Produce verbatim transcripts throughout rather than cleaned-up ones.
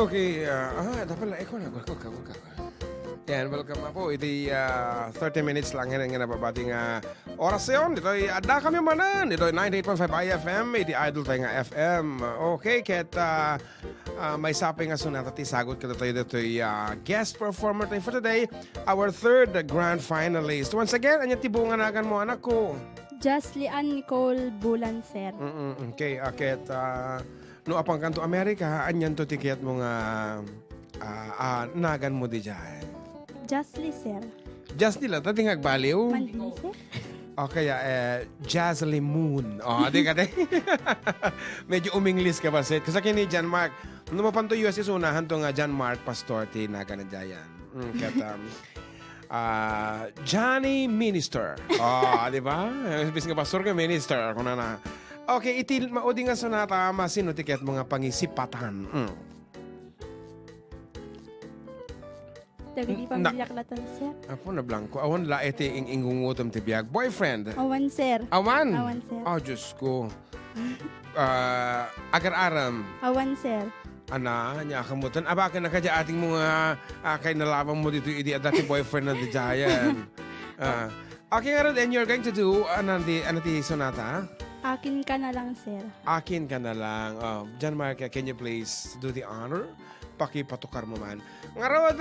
Okay, ah, ah, dapat lang, eh, kuwan, kuwan, kuwan, kuwan, kuwan. Yan, welcome na po. Iti, ah, thirty minutes lang yan, nga nababati nga oras yon. Ditoy, adda kami manen. Ditoy ninety-eight point five I F M, iti Idol tayo nga F M. Okay, ket, ah, ah, maysa pay nga sonata ti sagut kadatayo ditoy, ah, guest performer tayo for today, our third grand finalist. Once again, ania ti buong naganmo, anak ko? Jasly Ann Nicole Bulan, sir. Mm-mm, okay, ah, ket, ah, no apankanto Amerika, anianto ti kayatmo nga, ah, ah, naganmo diay? Jasly, sir. Jasly latta ti nga agbaliw? Mandin, sir. O kaya, eh, Jasly Moon. O, di ka, di? Medyo uminglis ka ba, sir? Kasi kini John Mark. No mapanto U S, isunahanto nga John Mark Pastor ti nagan diay. Mm, ket, um, ah, Johnny Minister. O, di ba? Imbes nga pastor ka, minister. Kunana. Okay, iti maudi nga sonata, masino ti kayatmo nga pangisipatan? Mm. Dagiti Na- pamiliak latta, sir. Apo, nablangko. Awan la iti ing-, ingungutom ti biag. Boyfriend? Awan, sir. Awan? Awan, sir. Ah, Diyos ko. Ah, agar-aram? Awan, sir. Ana, ania kamutan? Abaken na kadi ating mga, ah, kay nalaban mo dito, idi adda ti boyfriend na diayan. Ah, okay, ngarud, and you're going to do, ano, di, ano ti sonata? Akin ka na lang, sir. Akin ka na lang. Oh, John Mark, can you please do the honor? Pakipatukar mo man. Ngarud,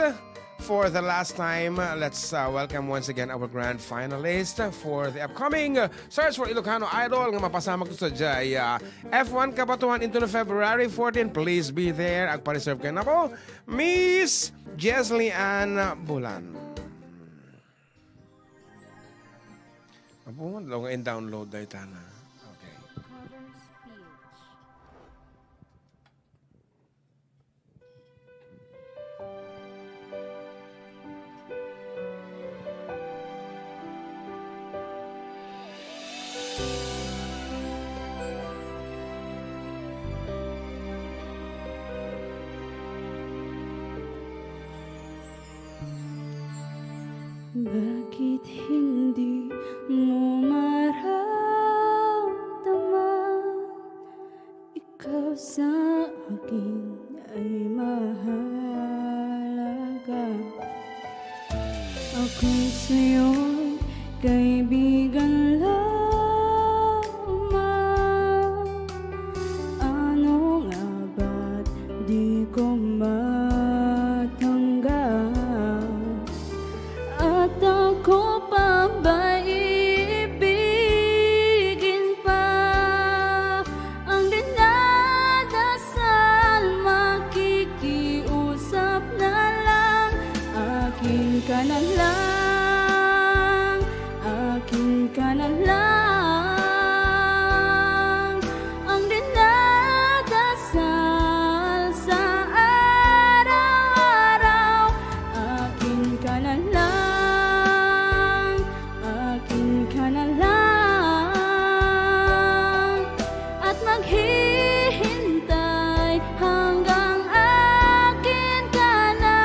for the last time, let's, uh, welcome once again our grand finalist for the upcoming, uh, Search for Ilocano Idol nga mapasamak to sa jay, uh, F one Kabatuan into the February fourteen. Please be there. Agpa-reserve kayo na po. Miss Jesly Ann Bulan. Apo, nga in-download dayta na. Okay. Cover speech. Bakit hindi mo maramdaman? Ikaw sa akin ay mahalaga. Ako sa'yo'y kaibigan lamang. Ano nga ba't di ko matanggap? At ako pa ba ibigin pa? Ang dinadasal, makikiusap na lang. Akin ka na lang, akin ka na lang. Ang dinadasal sa araw-araw, akin ka na lang, akin ka na lang. At maghihintay hanggang akin ka na,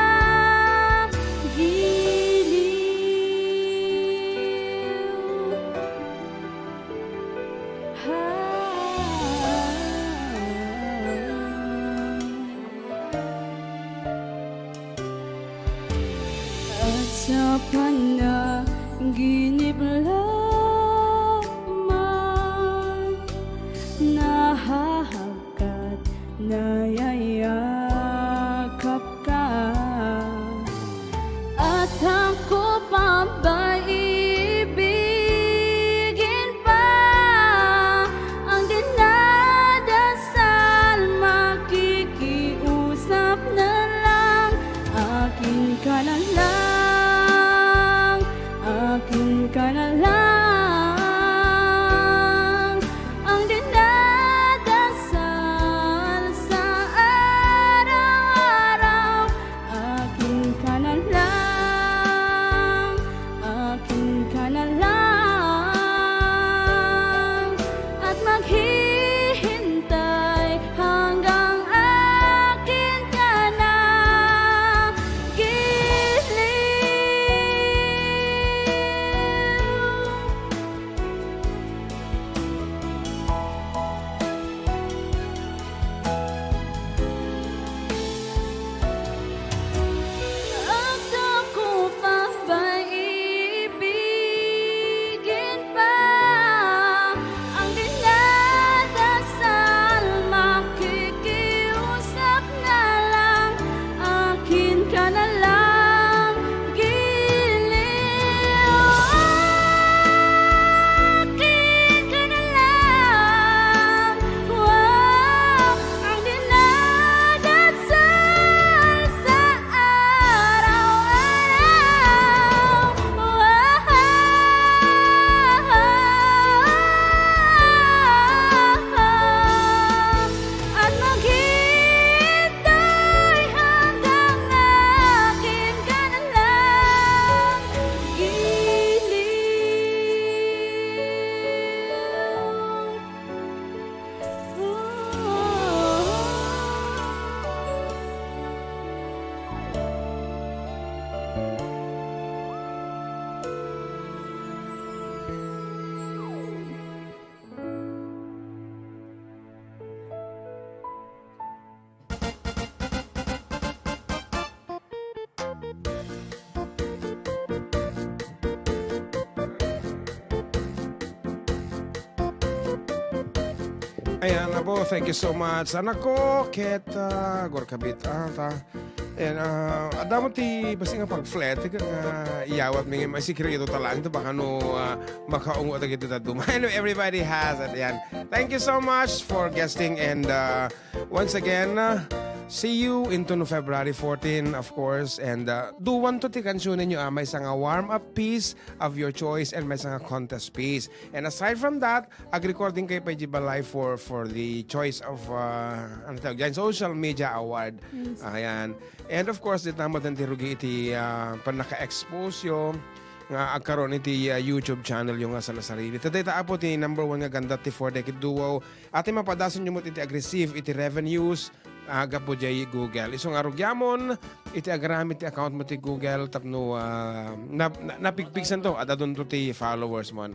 giliw. At sa panaginip lamang, nahahagkat, nayayakap ka. At ako pa ba ibigin pa? Ang dinadasal, makikiusap na lang. Akin ka na lang, akin ka na lang. Ang dinadasal sa araw-araw, akin ka na lang, akin ka na lang. At maghihintay hanggang akin ka na, giliw. Ayan, apo, thank you so much. Anak ko, ket, ah, agor kabit, ah, ta. Ayan, ah, adda mo ti basi nga pamphlet, nga iyawat mi nga masikreto ta lang, ta baka no, ah, makaungo ta kita duma. Anyway, everybody has it. Ayan. Thank you so much for guesting, and, ah, once again, ah, see you into no February fourteen, of course, and, ah, duwan to ti kansionen nyo, ah, maysa nga warm-up piece of your choice and maysa nga contest piece. And aside from that, ag-recording kayo pa di balay for, for the choice of, ah, ano tawag dyan? Social Media Award. Yes. Ayan. And of course, di tama din ti rugi iti, ah, pannaka-expose yo nga agkaroon iti, ah, YouTube channel yo nga sarili. Taday ta, apo, ti number one nga ganda ti four decade duo. Ati mapadason yo mo iti ag-receive iti revenues, ah, gapu jay Google. Isu nga rugiamon iti agarami ti account mo ti Google tapno, ah, na, na, napigpigsan to, adadon to ti followers mon.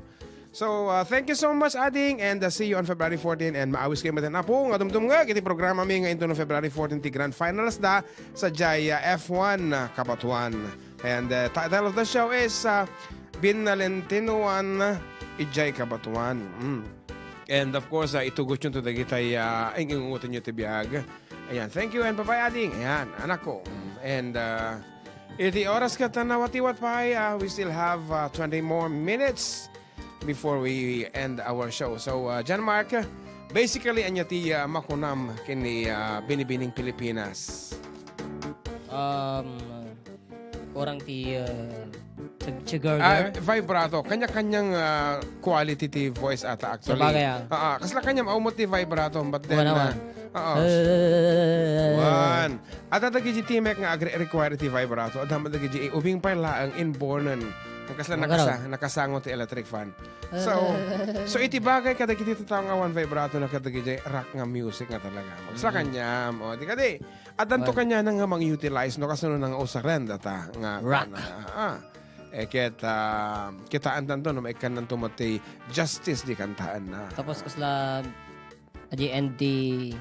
So, uh, thank you so much, ading, and, uh, see you on February fourteen, and maawis kayo met, apo, nga dumdumngeg iti programa mi nga intono February fourteen ti grand finals da sa jay, uh, F one, uh, Kabatuan. And, uh, title of the show is, uh, Binalentinoan Ijay Kabatuan. Mm. And of course, uh, itugot yun to dagitay, uh, ing-ingutan nyo ti biag. Ayan, thank you and bye-bye, ading. Ayan, anak ko. Mm. And, uh, iti oras ket nawatiwat pay, uh, we still have, uh, twenty more minutes before we end our show. So, uh, John Mark, basically, anya ti, uh, makunam ken ni, uh, Binibining Pilipinas? Um, kurang ti, uh, chig-, chigger Ah, there. Vibrato. Kanya-kanyang, uh, quality ti voice ata, actually. Sabagay, ah. Ah, ah. Kasla kanyam, awan met ti vibrato, but then, Wala, uh, wala. ah, ah. Eh. Wan. Adda dagiti timek nga agre-require ti vibrato. Adda met dagiti ubing pay laeng inbornen. Ang kasla Magaraw. nakasa-, nakasango ti electric fan. So, Eh. so iti bagay kadagiti tattao nga awan vibrato na kadagiti rock nga music nga talaga. Magsakanyam. Mm. O, di kadi, addanto Well. kanya na nga mang-utilize no kasano na nga usaren data nga Rock. kana. Ah. Eh, ket, ah, kitaan tanto no maikkan nanto met ti justice di kantaan na. Tapos kasla Adi end ti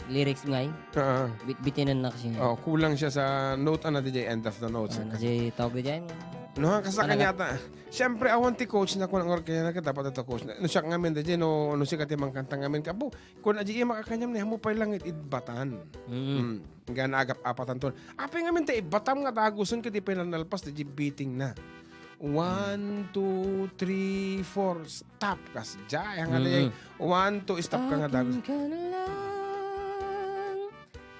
lyrics ngay. Ah. Bit-, bitinen na kasi. Oh, kulang siya sa note, ano, D J, end of the notes. Ah, na si tawag di dyan. No, ang kasaka Talaga. niya ata. Siyempre, awan ti coach na kung ang orkestra na, dapat ito coach na. No, siya ngamin, D J, no, no, siya kati mang kanta ngamin. Kapo, kung aji iya makakanyam na, mo pa'y langit, idbatan. Mm. Mm. Gana agap apatan ton. Apay ngamin, ta idbatam nga dagusan, kati pa'y nanalpas, D J, beating na. One, two, three, four, stop, kas, jay, ang Mm-mm. adi, one, two, stop ka nga, Akin dagus. ka na lang.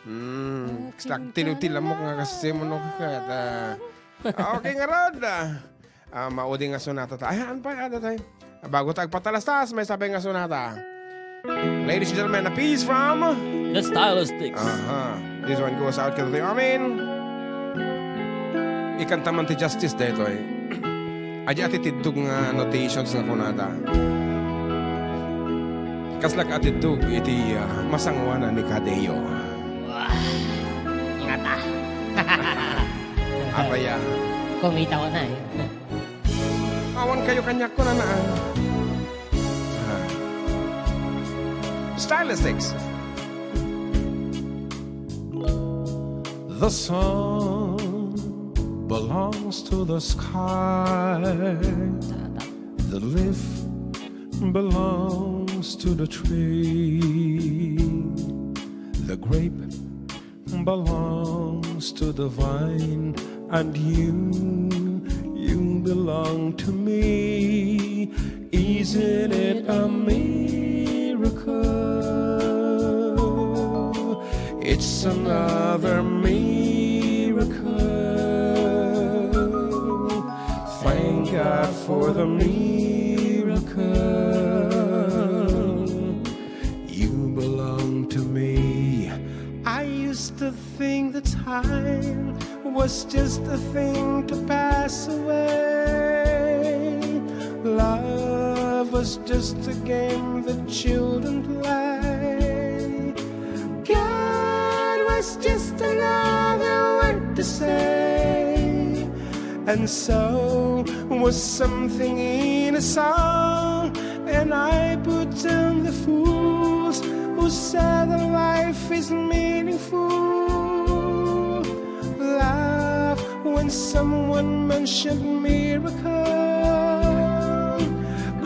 Mm, Akin stop, ka tilu-, na tilamok nga, kasi mo, no, lang. ka, ta. Ah, okay nga rod, ah. Ah, maudi nga sonata ta. Ay, ano pa, ano tayo? Bago tayo patalastas, may sabay nga sonata. Ladies and gentlemen, a piece from The Stylistics. Aha. This one goes out to the Amin. Ikanta man ti Justice daytoy. Adi ati tiddog nga notations nga kunada. Kaslak atiddog iti, ah, masanguanan ni Kadeo. Wah. Ingata. Apaya. Kumita ko na eh. Awan kayo kaniak, kunana, ah. Ah. Stylistics. The sun belongs to the sky. The leaf belongs to the tree. The grape belongs to the vine, and you, you belong to me. Isn't it a miracle? It's another miracle. Thank God for the miracle. You belong to me. I used to think the time was just a thing to pass away. Love was just a game that children play. God was just another word to say. And so was something in a song. And I put down the fools who said that life is meaningful. Laugh when someone mentioned miracle.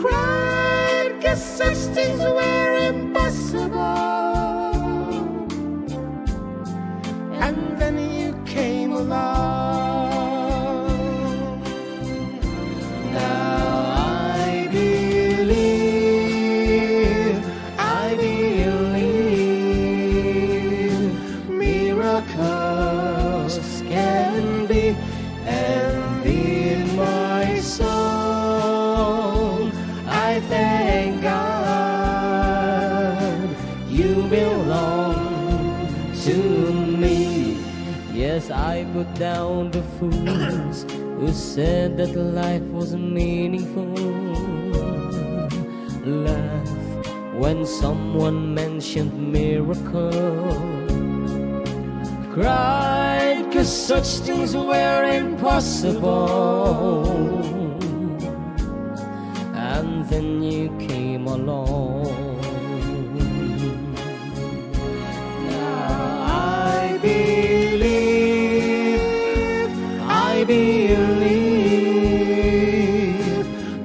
Cried 'cause such things were impossible. I put down the fools who said that life was meaningful. Laugh when someone mentioned miracle. Cried 'cause such things were impossible. And then you came along. Now I believe, I believe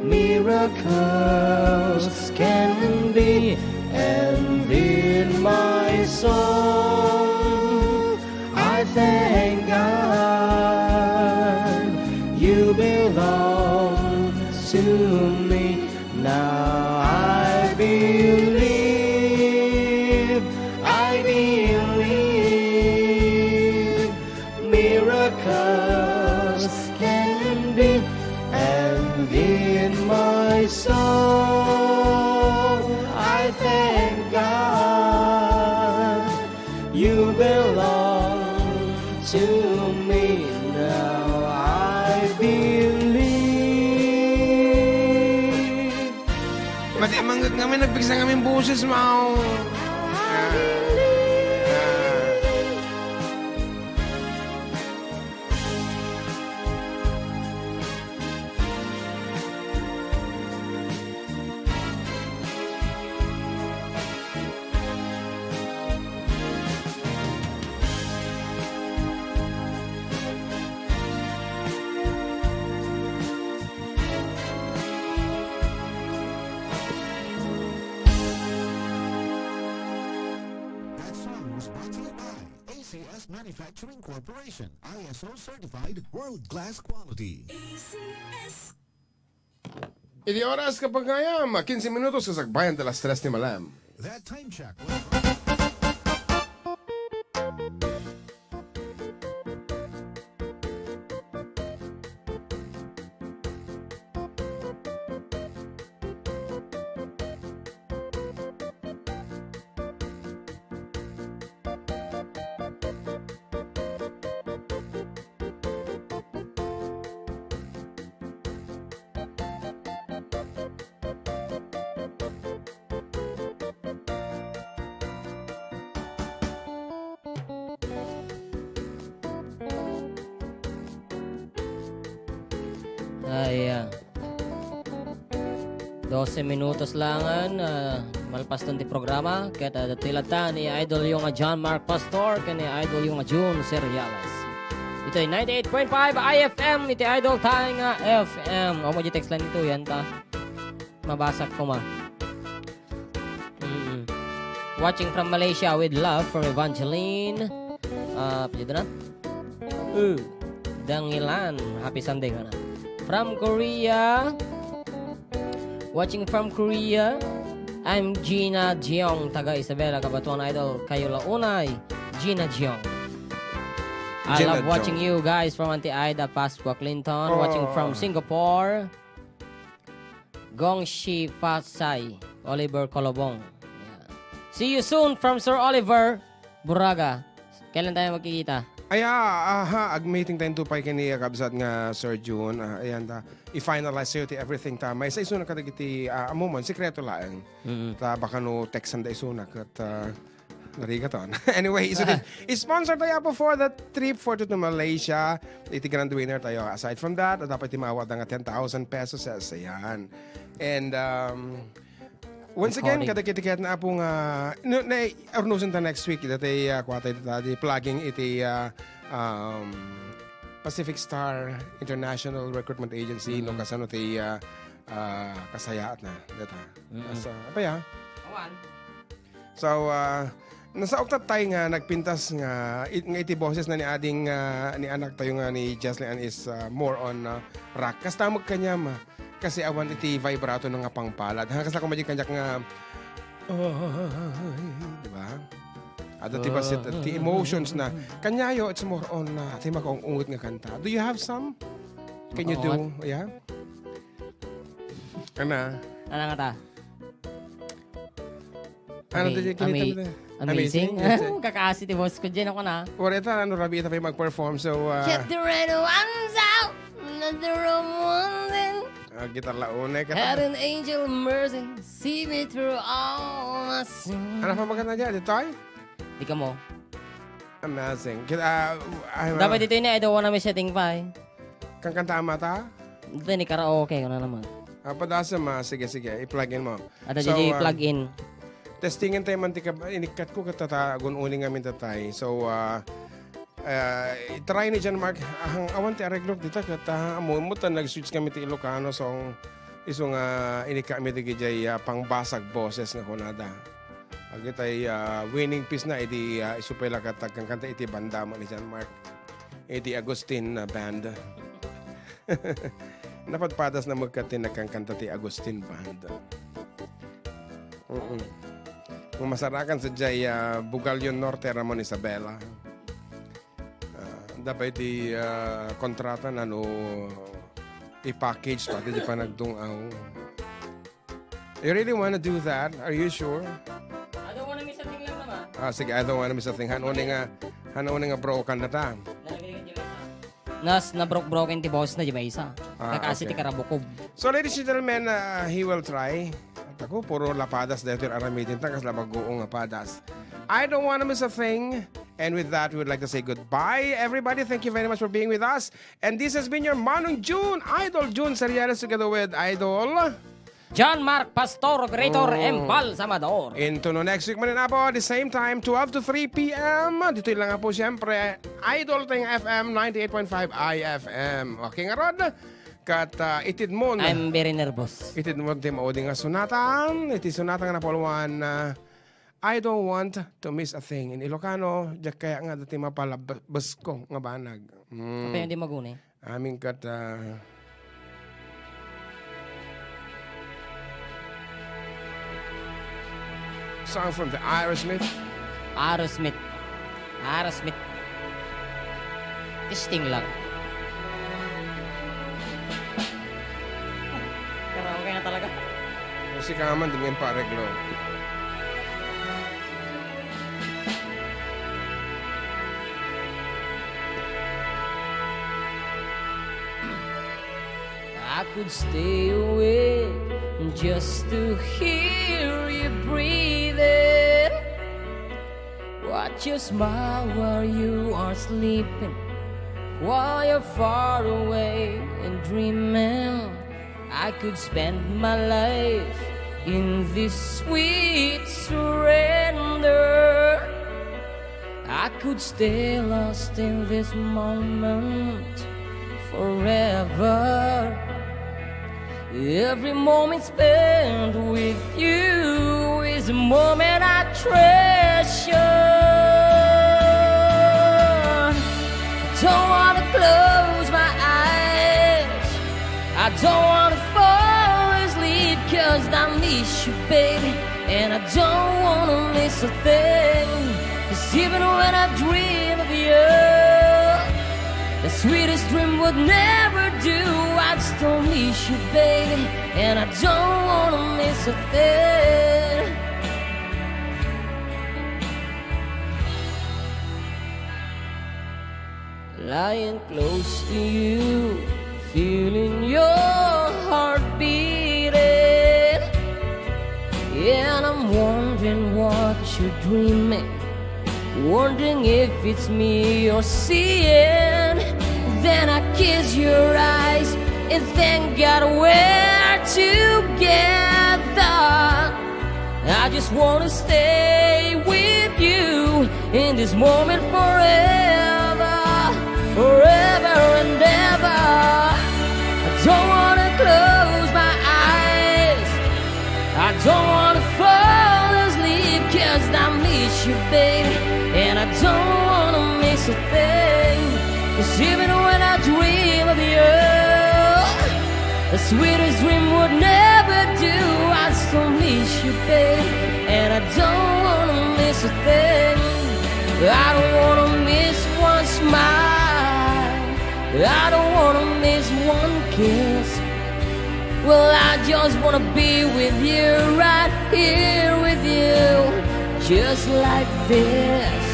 miracles can be, and in my soul I thank God you belong to me. Now I believe, I believe miracles can be, and in my soul I thank God you belong to me. Now I believe. Mati, mangget ngamin, nagpigsa ngamin boses, mao. Ah. Ah. That song was brought to you by A C S Manufacturing Corporation, I S O certified, world-class quality. Iti oras, kapagayam, kinse minutos kasagbayan ta alas tres ti malem. That time check was Ay, ah, dose minutos langen, ah, malpaston ti programa, ket, ah, datoy latta ni idol yo nga John Mark Pastor ken ni idol yo nga Jun Seriales. Itoy ninety-eight point five I F M, iti idol tayo nga F M. Amo di text line ito, yan ta. Mabasak koma. Mm-mm. Watching from Malaysia with love from Evangeline. Ah, pwede na? Uh, Dangilan. Happy Sunday ka na. From Korea. Watching from Korea. I'm Gina Jeong, taga Isabela, Cabatuan Idol. Kayo la unay, Gina Jeong. I Gina love watching Jeong. You guys from Auntie Ida, Pascua Clinton. Watching from Oh. Singapore. Gong Shi Fasai, Oliver Colobong. Yeah. See you soon from Sir Oliver Buraga. Kailan tayo magkikita? Ay, ah, aha, ag-meeting tayo tupay kini, ah, kabsat nga Sir June. Ah, ayan ta. I-finalize tayo ti everything ta. Maysa isuna kadagiti, ah, amo man, sikreto laeng. Mm-mm. Ta baka no textan da isuna ket, ah, narigaton. Anyway, so, ah, sponsor tayo po for the trip for to Malaysia. Iti grand winner tayo. Aside from that, dapat ti maawat nga ten thousand pesos. Ayan. And, um, once again, recording. Kadagiti ket na po nga, no, na, arnusen ta next week, dati, ah, kuha tayo dati, plugging iti, ah, um, Pacific Star International Recruitment Agency, no, mm-hmm, kasano ti, ah, ah, kasayaat na, data. Mm-hmm. As, ah, apa ya? Awan. So, ah, nasaok tattay nga nagpintas nga it-, nga iti boses na ni ading, ah, ni anak tayo nga ni Jesslyn Ann is, ah, more on, ah, rock. Kasta mo kanyam, ah, kasi awan iti vibrato na nga pangpalad. Ha, kasta ko kaniak nga, "Ay," di ba? Ada ti basit, ti emotions na. Kanyayo, it's more on, ah, ti makaung-unget nga kanta. Do you have some? Can you do? Makaunget? Yeah? Ana? Ana nga ta? Ano Ami-, ti kinita ami-, mo? Amazing. Amazing. Yes, sir. Kakaasi ti boss ko, Jen, ako na. Or ita, ano, rabii ita pay mag-perform. So, uh, Get the red ones out, let the red ones in. Ah, gitar la unay ka. Heaven angel mercy, see me through all my sin. Ano pa maganda dyan? Ditoy? Di ka mo. Amazing. Kita, ah, ay, Dapat ah, dito yun eh, I don't wanna miss a thing pa eh. Kankanta a mata? Dito ni karaoke, ano naman. Ah, padasem, ah, sige, sige, i-plug in mo. Ada So, di ah, plug in. Testingan tayo man ti kab-, inikkat ko ket tata, agun-uni ngamin tatay. So, ah, ah, itry ni John Mark, ah, ang awan ti areglo dita ket, ah, amo, amo ta nag-switch kami ti Ilocano song, isu nga inikka mi dagiti, ah, pangbasag boses nga kunada. Agitay, ah, winning piece na, idi, ah, isu pay la ket agkankanta iti banda mo ni John Mark. Iti Agustin, ah, Band. Napadpadas na magkat ti nagkankanta ti Agustin Band. Mm-mm. Masarakan sa jay, ah, Bugalyon Norte, Ramon Isabela. Ah, dapat iti, ah, kontrata na no i-package pati di panagdungaw. You really wanna do that? Are you sure? I don't wanna miss a thing lang naman. Ah, sige, I don't wanna miss a thing. Hanuni nga, hanuni nga broken na ta. Nalagay ka dyan. Nas, nabrok-broken ti boss na, di ba, isa? Ah, Kakasi okay. ti karabukob. So, ladies and gentlemen, uh, he will try. At ako, puro lapadas dahil aramidin ta, kas labag-uong nga padas. I don't wanna miss a thing. And with that, we would like to say goodbye. Everybody, thank you very much for being with us. And this has been your Manong June, Idol June Seriales, together with Idol John Mark Pastor, Creator Oh. and Balsamador. Into no next week, manin apo, the same time, twelve to three p m. Dito lang po, siyempre, Idol Ting F M, ninety-eight point five I F M. Okay, nga rod, kat, ah, itid mo na. I'm very nervous. Itid mo ti maudi nga sunatan, iti sunatan nga napulwan, ah, I don't want to miss a thing. In Ilocano, diak kaya nga dati mapalabas ko nga banag. Mm. Apa yung di maguni? Amin kat, ah, song from the Aerosmith. Aerosmith. Aerosmith. Testing lang. Karaoke na talaga. Kung si Kaman, di mo yung pareglo. I could stay awake just to hear you breathing. Watch you smile while you are sleeping, while you're far away and dreaming. I could spend my life in this sweet surrender. I could stay lost in this moment forever. Every moment spent with you is a moment I treasure. I don't wanna close my eyes. I don't wanna fall asleep 'cause I miss you, baby. And I don't wanna miss a thing. 'Cause even when I dream of you, the sweetest dream would never do. I still miss you, baby. And I don't wanna miss a thing. Lying close to you, feeling your heart beating. And I'm wondering what you're dreaming, wondering if it's me you're seeing. Then I kiss your eyes and thank God we're together. I just wanna stay with you in this moment forever, forever and ever. I don't wanna close my eyes. I don't wanna fall asleep 'cause I miss you, baby. And I don't wanna miss a thing. 'Cause even when I dream of you, the sweetest dream would never do. I still miss you, babe, and I don't wanna miss a thing. I don't wanna miss one smile. I don't wanna miss one kiss. Well, I just wanna be with you, right here with you. Just like this,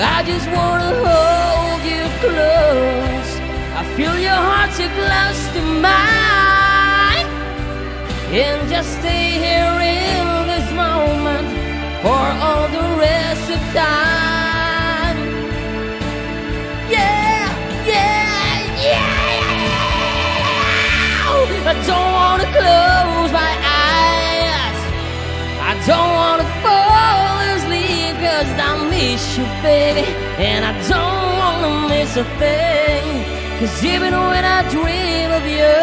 I just wanna hold you close. I feel your heart so close to mine. And just stay here in this moment for all the rest of time. Yeah, yeah, yeah, yeah. I don't wanna close my eyes. I don't wanna fall asleep 'cause I miss you, baby. And I don't wanna miss a thing. 'Cause even when I dream of you,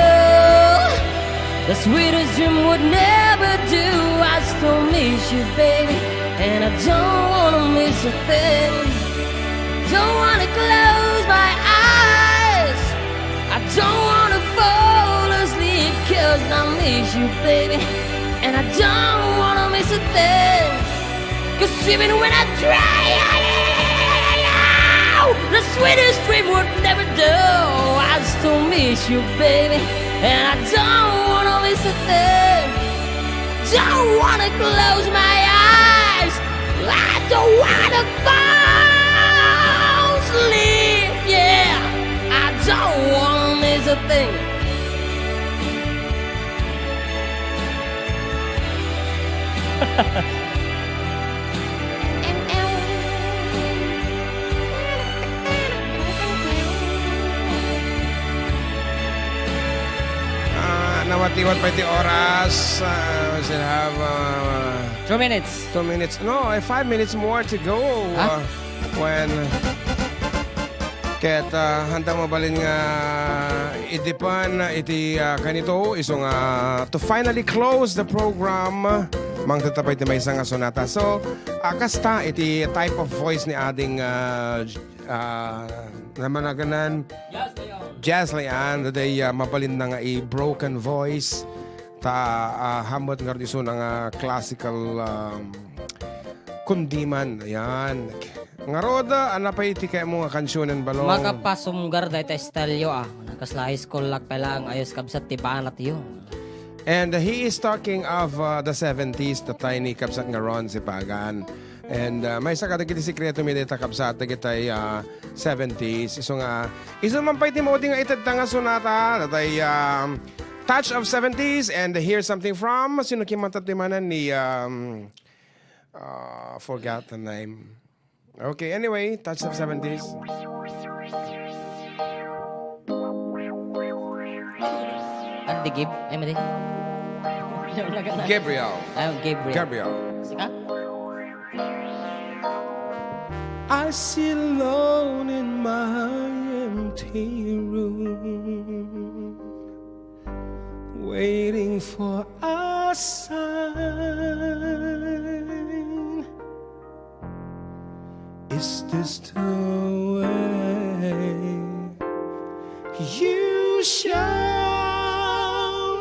the sweetest dream would never do. I still miss you, baby. And I don't wanna miss a thing. Don't wanna close my eyes. I don't wanna fall asleep 'cause I miss you, baby. And I don't wanna miss a thing. 'Cause even when I try, the sweetest dream would never do. I still miss you, baby. And I don't wanna miss a thing. Don't wanna close my eyes. I don't wanna fall asleep. Yeah, I don't wanna miss a thing. Ah, nawatiwat pa iti oras. Ah, we still have uh, Two minutes. two minutes. No, eh, five minutes more to go. Ah? Uh, when ket uh, handa mabalin nga idipan iti uh, kanito iso nga to finally close the program. Mangted ta pay ti maysa nga sonata. So, uh, kasta iti type of voice ni ading uh, uh, namanaganan Jazz Leon, daydiay uh, mabalin na nga i broken voice ta uh, hamot nga iso na nga classical um, kundiman. Ayan. Ngarud, uh, ano pa iti kayatmo nga kansionen, Balong? Makapasumgar dayta estelyo ah. Nakasla high school lak pay laeng ayos kabsat ti banat yo. And uh, he is talking of uh, the seventies, the tiny kabsat nga Ron Sipagan. And uh, maysa kadagiti sekreto mi dayta kabsat dagitay uh, seventies. Isu nga, isu man pay ti maudi nga itedta nga sonata, datay um, Touch of seventies and here's something from sino kimanta ti manen ni um, uh, forgot the name. Okay, anyway, Touch of seventies. Andy Gib, ay mali. Gabriel. Ay, Gabriel. Gabriel. Sika? I sit alone in my empty room, waiting for a sign. Is this the way you show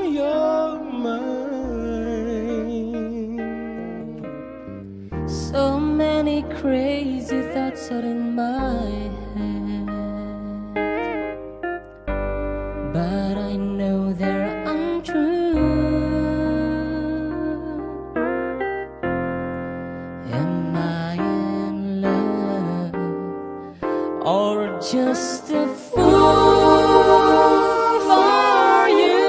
your mind? So many crazy thoughts are in my head, but I know they're untrue. Am I in love or just a fool for you?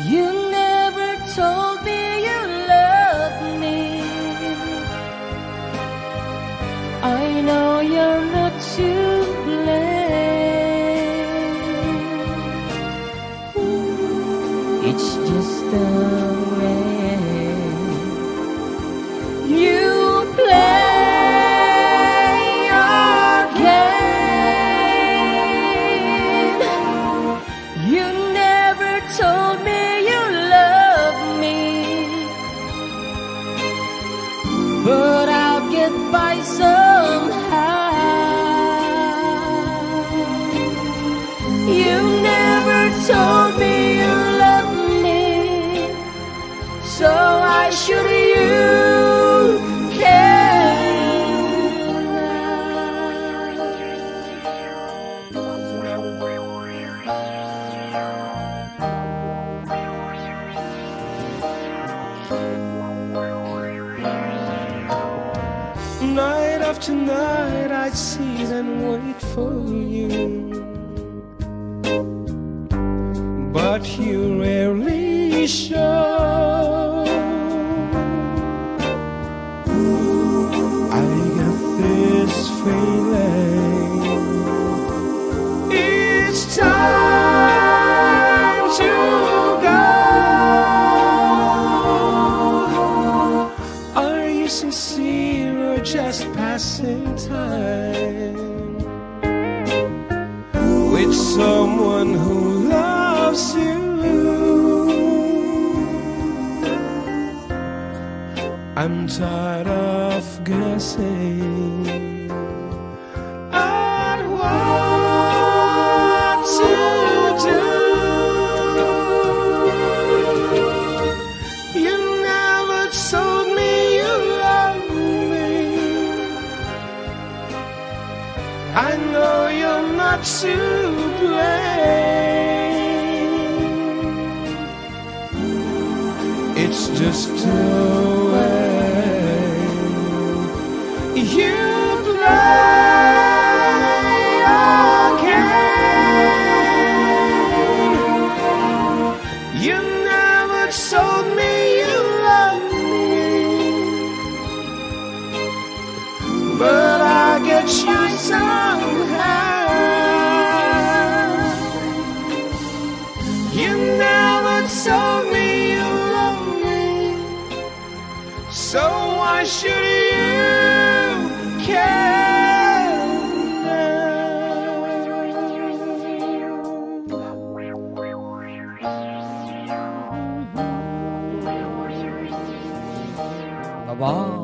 You never told me you loved me. I know you're not to blame. It's just the way you play your game. You never told me you love me, but I'll get by somehow. You never told me you love me, so I Tonight I'd sit and wait for you, but you rarely show. I get this feeling it's time to go. Are you sincere or just passing time with someone who loves you? I'm tired of guessing at what to do. You never told me you love me. I know you're not to blame. It's just the way you play your game. You never told me you love me, but I get you somehow. You never told me you love me, so why should you care now? Bye-bye.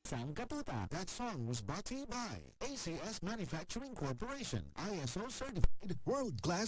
Sangkatutak. That song was brought to you by A C S Manufacturing Corporation, I S O certified, world-class